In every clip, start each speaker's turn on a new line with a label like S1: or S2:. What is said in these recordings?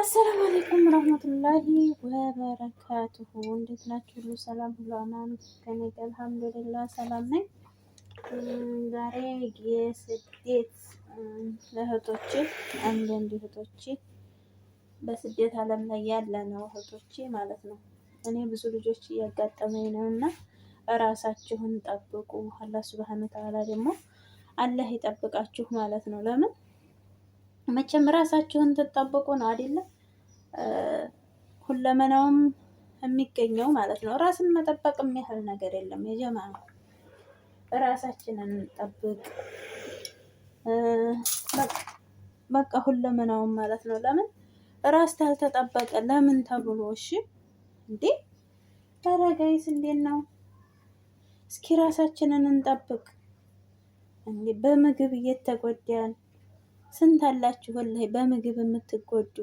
S1: السلام عليكم ورحمة الله وبركاته። እንዴት ናችሁ? ሁሉ ሰላም፣ ሁሉ አማን ከኔ ጋር الحمد لله ሰላም ነኝ። ዛሬ የስደት እህቶቼ አንዳንድ እህቶቼ በስደት ዓለም ላይ ያለ ነው እህቶቼ ማለት ነው። እኔ ብዙ ልጆች እያጋጠመኝ ነው እና እራሳችሁን ጠብቁ። አላህ سبحانه وتعالى ደግሞ አላህ ይጠብቃችሁ ማለት ነው። ለምን መቼም ራሳችሁን ትጠብቁ ነው አይደለም ሁለመናውም የሚገኘው ማለት ነው። ራስን መጠበቅ የሚያህል ነገር የለም። የጀማ ራሳችንን እንጠብቅ በቃ ሁለመናውም ማለት ነው። ለምን ራስ ታልተጠበቀ ለምን ተብሎ እሺ እንዴ ኧረ guys እንዴት ነው? እስኪ ራሳችንን እንጠብቅ። እንዴ በምግብ እየተጎዳን ስንት አላችሁ? والله በምግብ የምትጎዱ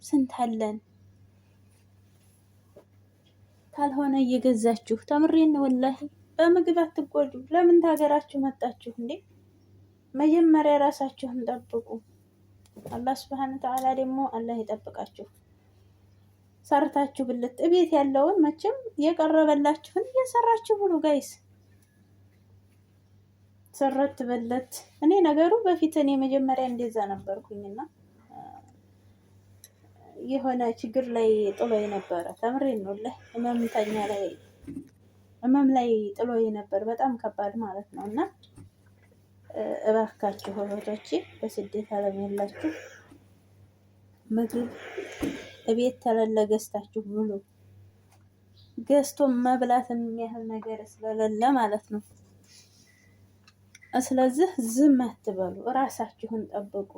S1: ስንት አለን? ካልሆነ እየገዛችሁ ተምሬን والله በምግብ አትጎዱ። ለምን ታገራችሁ መጣችሁ እንዴ? መጀመሪያ ራሳችሁን ጠብቁ። አላህ سبحانه وتعالى ደግሞ አላህ ይጠብቃችሁ። ሰርታችሁ ብልት እቤት ያለውን መቼም የቀረበላችሁን እየሰራችሁ ብሉ guys። ሰረት በለት እኔ ነገሩ በፊት እኔ መጀመሪያ እንደዛ ነበርኩኝና የሆነ ችግር ላይ ጥሎ ነበረ። ተምሬን ነው ላይ ህመምተኛ ላይ ህመም ላይ ጥሎ ነበር። በጣም ከባድ ማለት ነው። እና እባካችሁ እህቶቼ በስደት ዓለም ያላችሁ ምግብ እቤት ተለለ ገዝታችሁ ብሉ። ገዝቶ መብላት የሚያህል ነገር ስለሌለ ማለት ነው። ስለዚህ ዝም አትበሉ፣ እራሳችሁን ጠብቁ።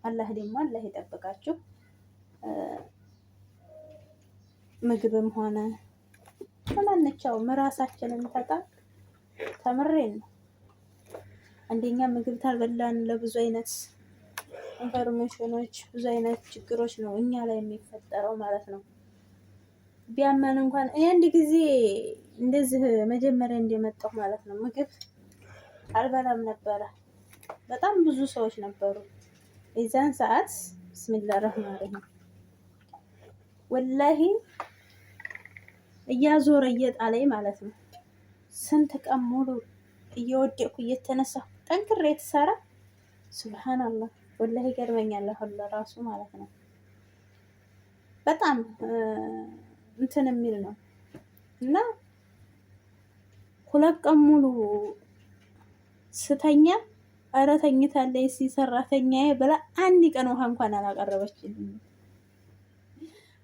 S1: አላህ ደግሞ አላህ ይጠብቃችሁ። ምግብም ሆነ በማንኛውም ራሳችንን ተጣ ተምሬን ነው። አንደኛ ምግብ ታልበላን ለብዙ አይነት information ኖች ብዙ አይነት ችግሮች ነው እኛ ላይ የሚፈጠረው ማለት ነው። ቢያመን እንኳን እኔ አንድ ጊዜ እንደዚህ መጀመሪያ እንደመጣሁ ማለት ነው ምግብ አልበላም ነበረ። በጣም ብዙ ሰዎች ነበሩ የዛን ሰዓት። بسم الله الرحمن الرحيم والله እያዞረ እየጣለኝ ማለት ነው። ስንት ቀን ሙሉ እየወደቅኩ እየተነሳሁ ጠንክሬ የተሰራ سبحان الله والله ይገርመኛል። አሁን ለራሱ ማለት ነው በጣም እንትን የሚል ነው እና 2 ቀን ሙሉ ስተኛ ኧረ ተኝታለች ሰራተኛዬ ብላ አንድ ቀን ውሃ እንኳን አላቀረበችልኝም።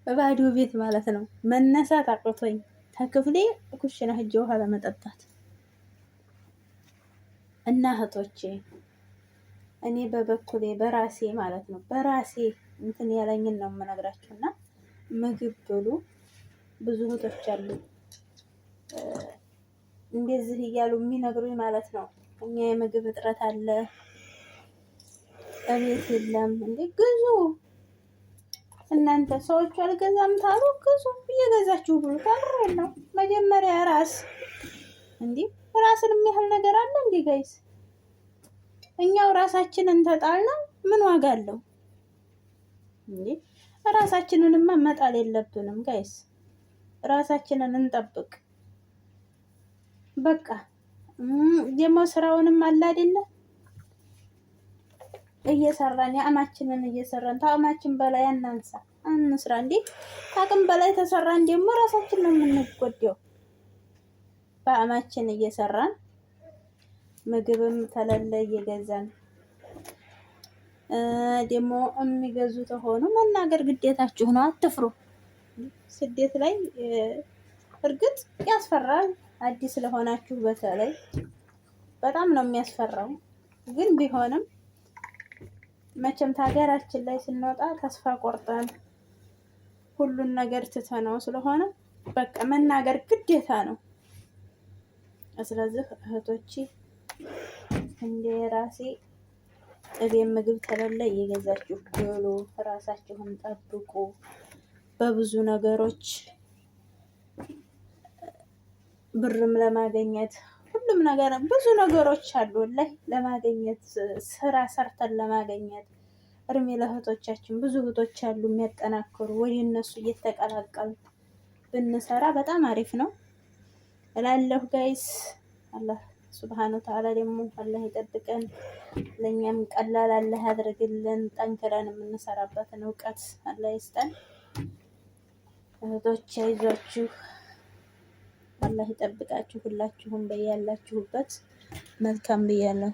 S1: በባዶ ቤት ማለት ነው። መነሳት አቅቶኝ ተክፍሌ ኩሽና ሂጄ ውሃ ለመጠጣት እና እህቶቼ እኔ በበኩሌ በራሴ ማለት ነው በራሴ እንትን ያለኝን ነው የምነግራችሁ። እና ምግብ ብሉ። ብዙ እህቶች አሉ እንደዚህ እያሉ የሚነግሩኝ ማለት ነው። እኛ የምግብ እጥረት አለ፣ እቤት የለም። እንዴ ግዙ እናንተ ሰዎቹ አልገዛም ታሉ ግዙ፣ እየገዛችሁ ብሉ። ታምሬ ነው መጀመሪያ ራስ እንዲህ ራስን የሚያህል ነገር አለ እንዴ guys? እኛው ራሳችንን ተጣልነው ምን ዋጋ አለው እንዴ? ራሳችንንማ መጣል የለብንም guys። ራሳችንን እንጠብቅ በቃ። ደግሞ ስራውንም አለ አይደለ እየሰራን የአቅማችንን እየሰራን ታቅማችን በላይ አናንሳ አንስራ። እንዴ ታቅም በላይ ተሰራን ደግሞ ራሳችን ነው የምንጎዳው። በአቅማችን እየሰራን ምግብም ተለለ እየገዛን ደግሞ የሚገዙ ተሆኑ መናገር ግዴታችሁ ነው። አትፍሩ። ስደት ላይ እርግጥ ያስፈራል። አዲስ ለሆናችሁ በተለይ በጣም ነው የሚያስፈራው። ግን ቢሆንም መቼም ከሀገራችን ላይ ስንወጣ ተስፋ ቆርጠን ሁሉን ነገር ትተነው ስለሆነ በቃ መናገር ግዴታ ነው። ስለዚህ እህቶቼ እንደ ራሴ እቤት ምግብ ከሌለ እየገዛችሁ ብሉ፣ ራሳችሁን ጠብቁ። በብዙ ነገሮች ብርም ለማገኘት ሁሉም ነገር ብዙ ነገሮች አሉ ላይ ለማገኘት ስራ ሰርተን ለማገኘት እርሜ ለእህቶቻችን ብዙ እህቶች አሉ የሚያጠናክሩ፣ ወደ እነሱ እየተቀላቀሉ ብንሰራ በጣም አሪፍ ነው እላለሁ guys። አላህ سبحانه وتعالى ደግሞ አላህ ይጠብቀን፣ ለእኛም ቀላል አላህ ያድርግልን። ጠንክረን የምንሰራበትን እውቀት አላህ ይስጠን። እህቶች አይዟችሁ፣ አላህ ይጠብቃችሁ። ሁላችሁም በያላችሁበት መልካም ብያለሁ።